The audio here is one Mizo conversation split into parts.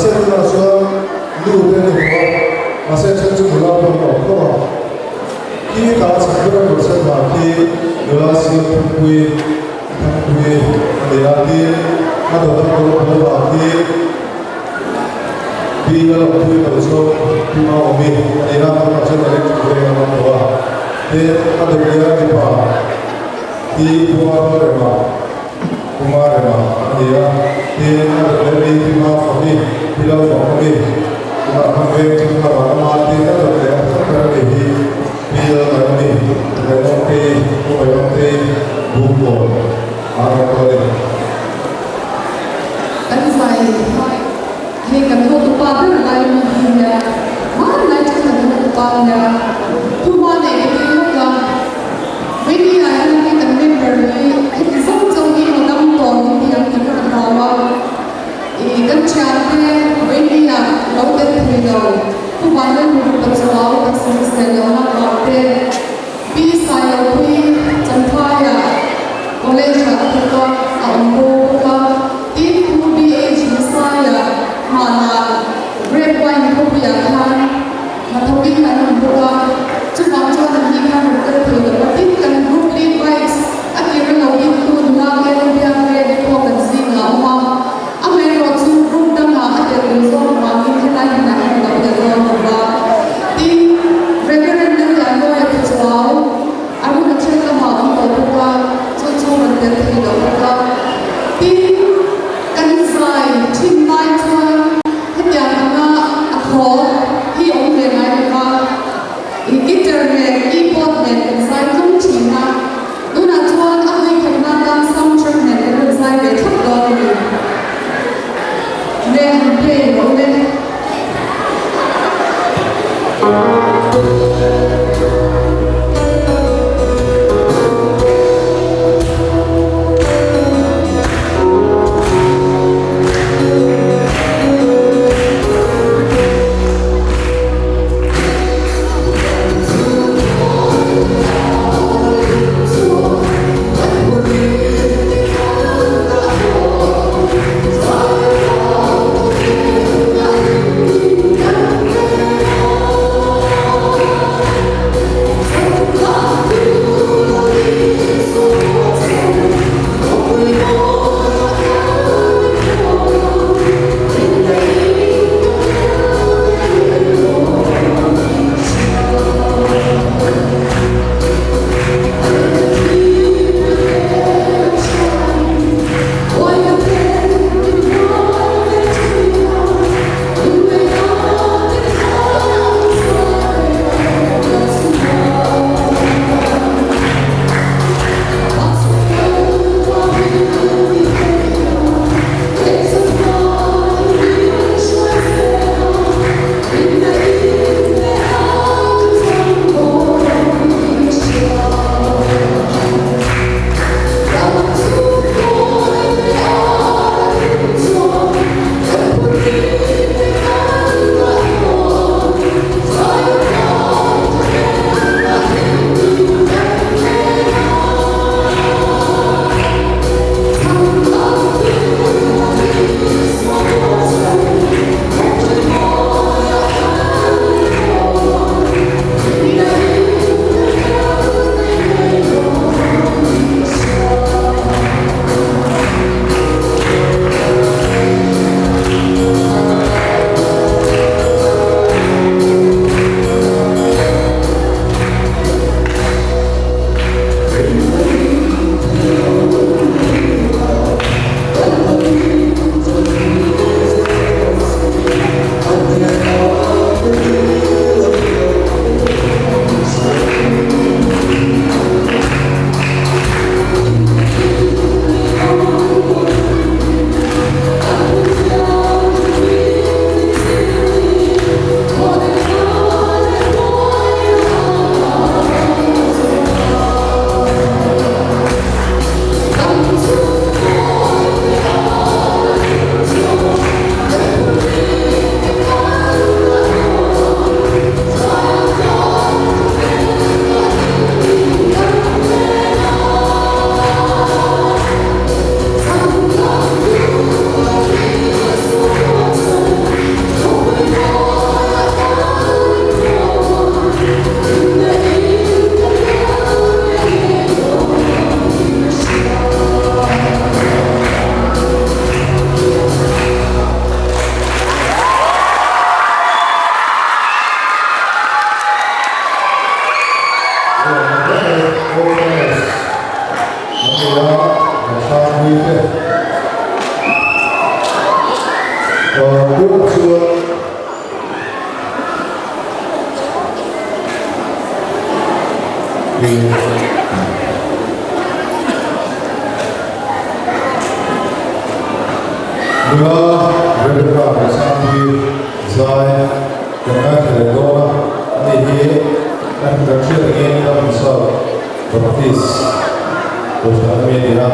Mahse tunah chuan nu te ni tawh a, mahse then chu nula pawh an awm khawp a. Khi ta chhak ber a kawr sen ha khi nula siam Thangpui, Thangpui a ni a, tin a dawt a kawr pawl ha khi Pi Lalawmpuii Tochhawng Pi Maawmi a ni a, tunah chuan electric veng an awm tawh a. Tin a dawt leh a mipa Pi Puma Rema, Puma Rema a ni a, tin a dawt leh mi Pi Mafaki, Pi Lalfakawmi, tunah khan veng thim lamah an awm a, tin a dawt leh a thlang ber a ni hi Pi Lalnaiomi, Ngaihawmtei, Pu Ngaihawmtei, Bungkawn a an awm tawh a ni. Kan zai hei kan hotupa ber lai mi hi nia, hmanlai chu kan hotupa nia, thuma nei ka ti lawk a. Vawini ah hian hei kan member hi heti zawng zawng hi a dam tawh ni tih ang tih ka rawn hlau a, ih kan thiante vawini ah lo tel thei lo, Pu Vanlalhmuh Pachuau taksa hrisel lohna vang te, Pi Sailopui Champhai ah college ah thawk a a awm bo bawk a, tin Pu BH Masai ah hmanah Grape Wine khawpui ah khan Hnathawkin an awm bawk a, chuvang chuan an ni khan rawn kal thei lo a, tin kan group lead bikes a tir a lo dingtu nula te biak ve te pawh kan zingah a awm a, amaherawh chu group dangah a tel duh zawk avangin helai hmunah hian a lo tel dawn lo va. Tin, Reverend Lallianmawia Pachuau a run a then lamah a awm tawh bawk a, chu chu rawn tel thei lo bawk a. Tin, kan zai thin lai chuan Hetiang anga a thaw hi awm ve ngai lo va, i guitar nen keyboard nen kan zai tlung thin a, tunah chuan a vawi khat hma tan sound track nen kan rawn. Sangpuii zai kan ngaithla leh dawn a, ani hi kan kan hriat angin Ramsar Baptist Kohhran ami a ni a.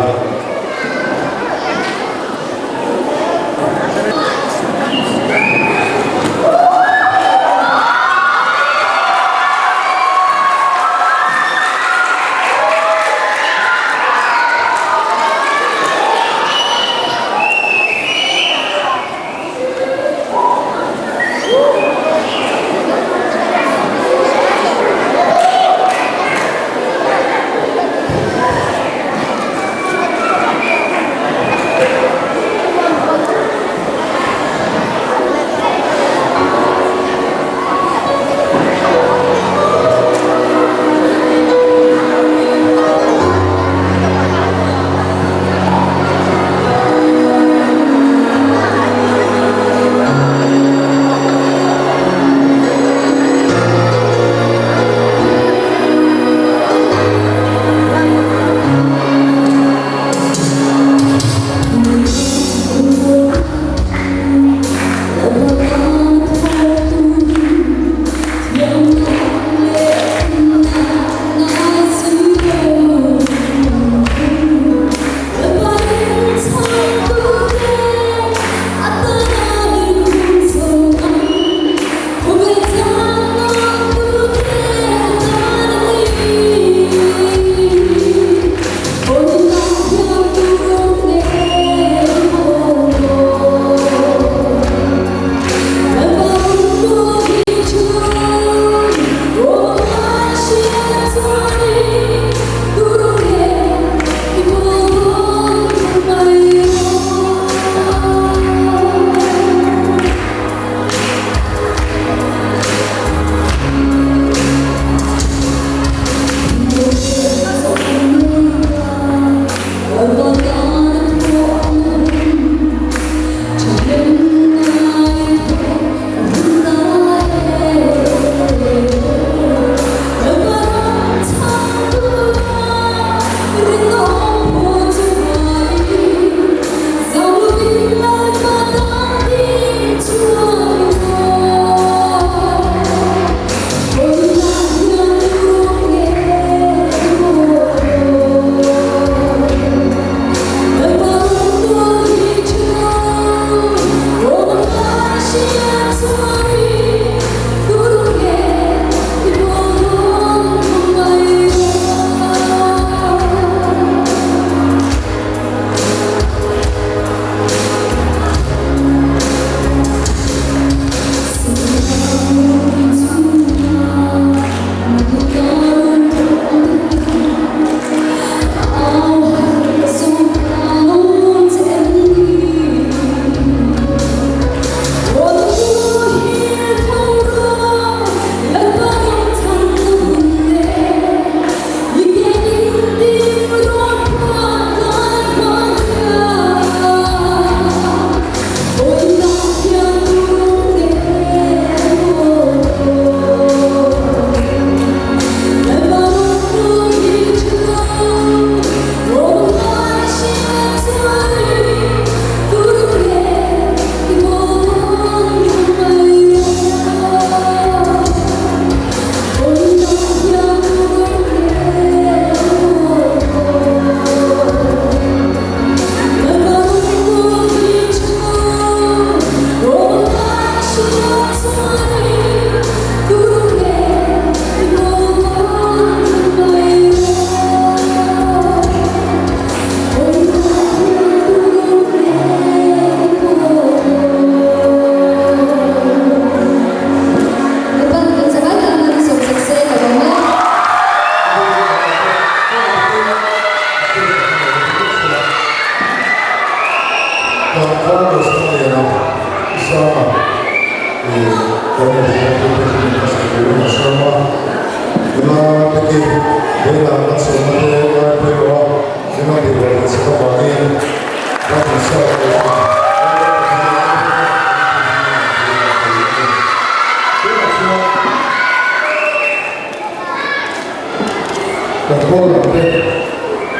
Kan khawl lam te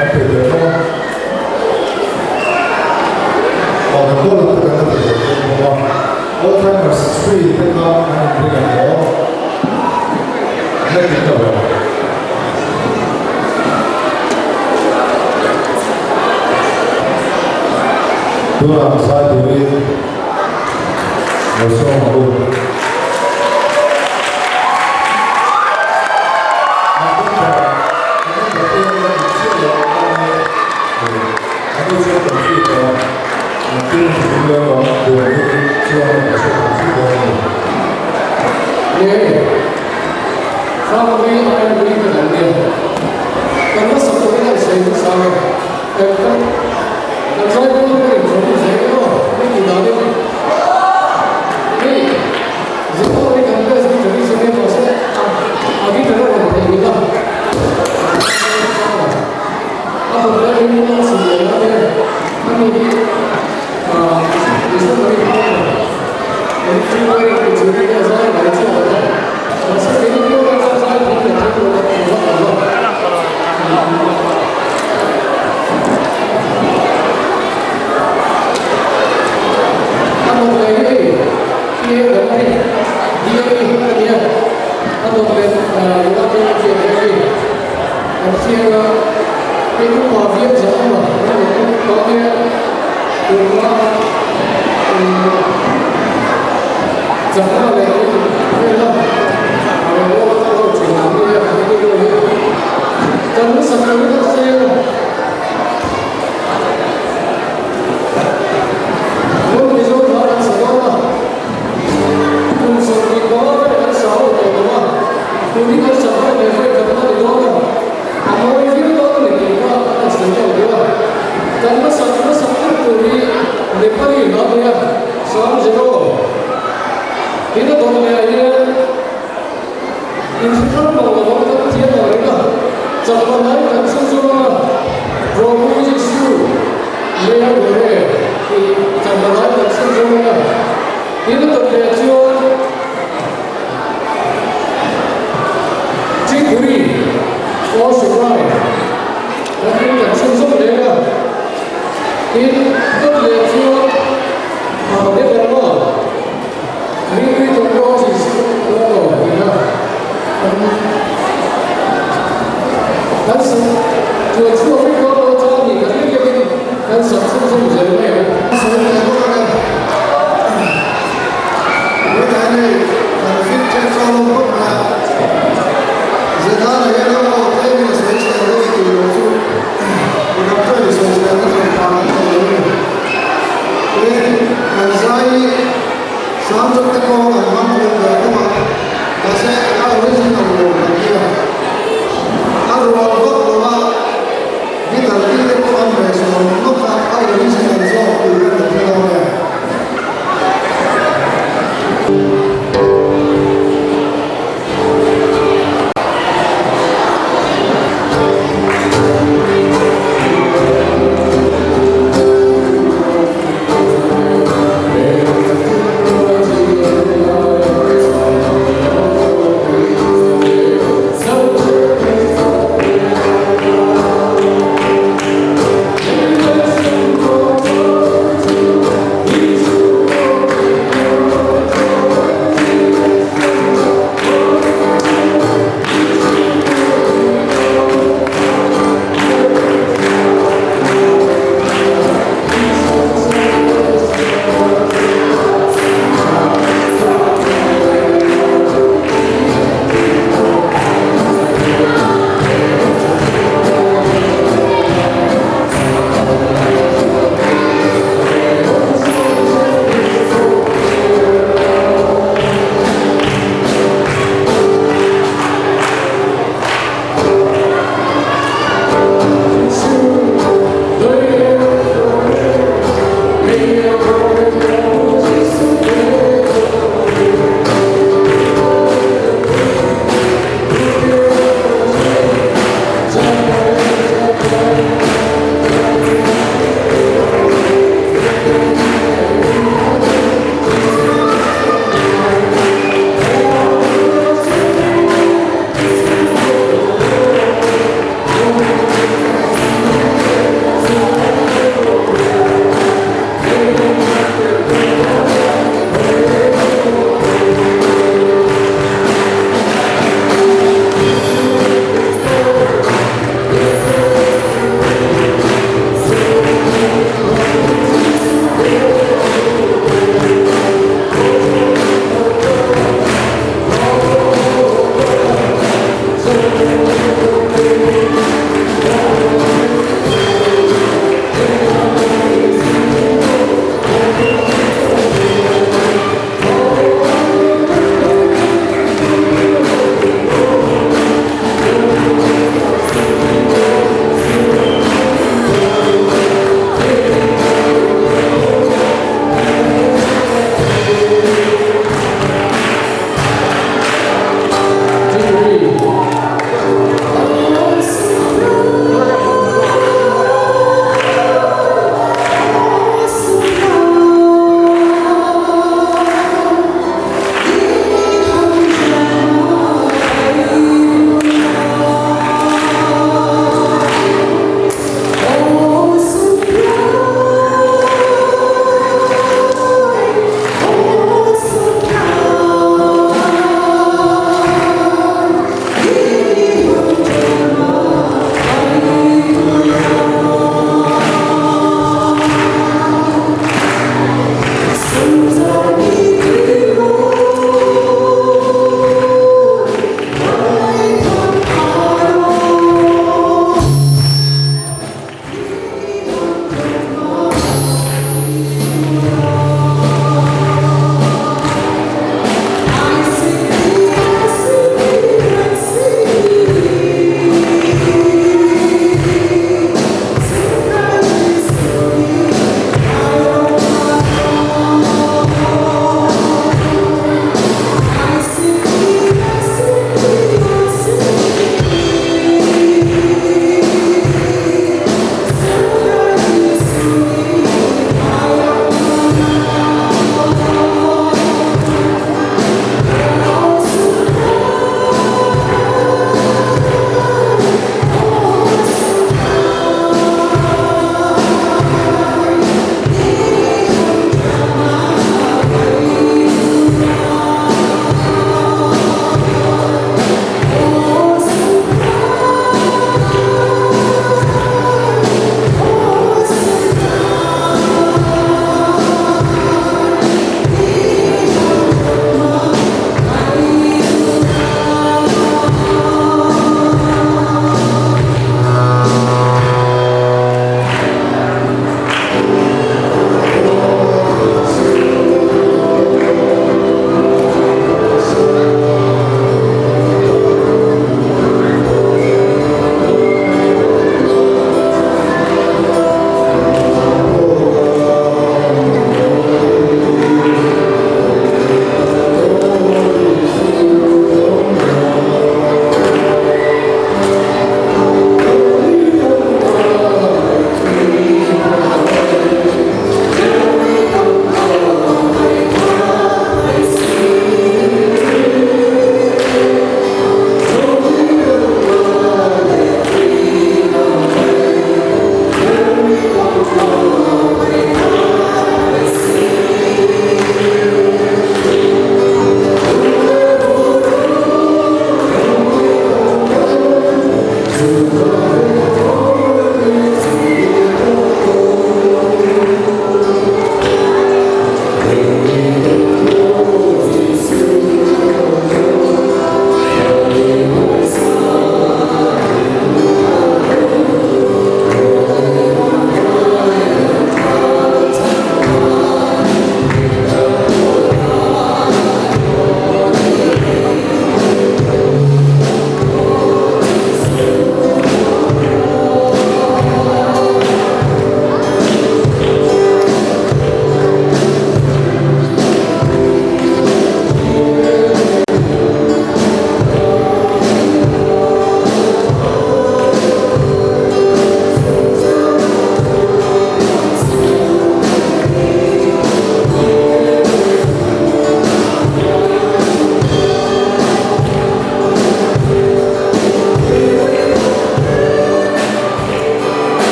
an pe ve hlawm a, ah kan khawl lam te kan la pe ve hlawm a. Old Timers Tree te kha an inring ang maw? La kim lo em? Tunah zai turin lo sawm ang u.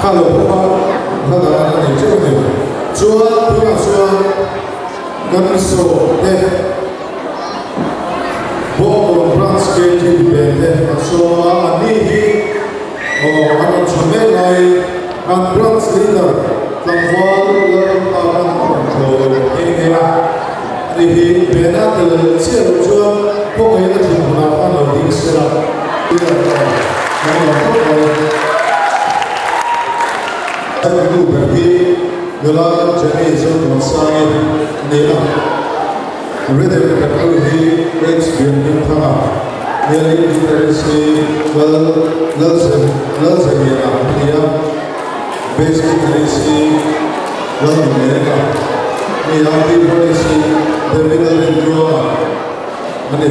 Kha lo pawh a hla dang an la nei teuh a ni. Chuan tunah chuan kan sawmte Bawngkawn Branch KTP pen te an sawm a, anni hi aw an rawn chhawn mek laiin an Branch Leader tlangval Lalrampa khan a rawn thaw nghe nghe a. Ani hi bena tel chiah loh chuan kawngei a thin hunah khan lo ding sela tih a kan lawm khawp mai. Kan nu ber hi nula Jenny Zotuansangi a ni a, Rhythm Petu hi H Lianhmingthanga, Nelly Guitarist hi Lal Lalzemiana a ni a, Bass Guitarist hi Lalnunenga a ni a, Keyboardist hi David Lalrintluanga a ni.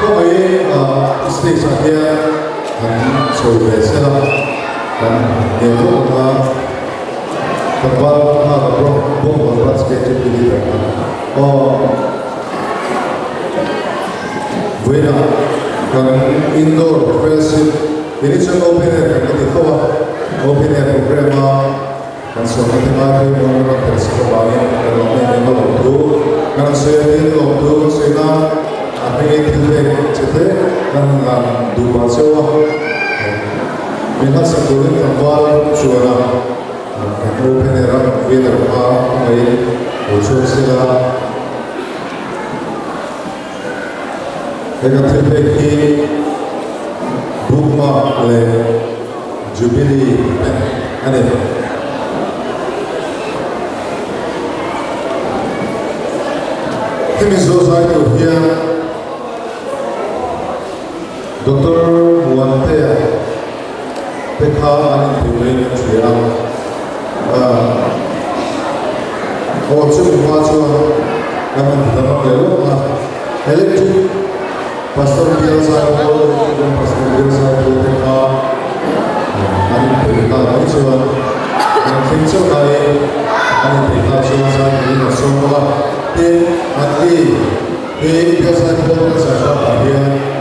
Khawngaihin stage ah hian an chho ve sela kan nel vak ang a, tlangval nghak a bawk bawk branch KTP leader kha aw vawiinah kan indoor fellowship ini chuan open air kan la ti tho a, open air program a Kan sawmna te ngai pawimawh an rawn tel sak avangin kan lawm em em a lawmthu kan rawn sawi a, tin lawmthu kan sawi nan a hmingin thil pek che te kan han ngan duh pah cheu a, min hlatsak turin tlangval chuan a kan open air a kan winner kha hmangaihin lo chhuak sela. He kan thil pek hi bookmark leh Jubilee pen a ni. Hemi zawh zai tur hian Doctor Muantea te kha an inpui mai in an hria a. Aw chumi hma chuan kan han ti danglam leh lawk a, Electric Pastor Bial Zaipawl, Electric Pastor Bial Zaipawl te kha an inpeih nghal mai chuan an thleng chauh laiin an inpeih nghal chuan zai turin an sawm bawk a. Tin, an ni hi Bial Zaipawl kan zai bakah hian.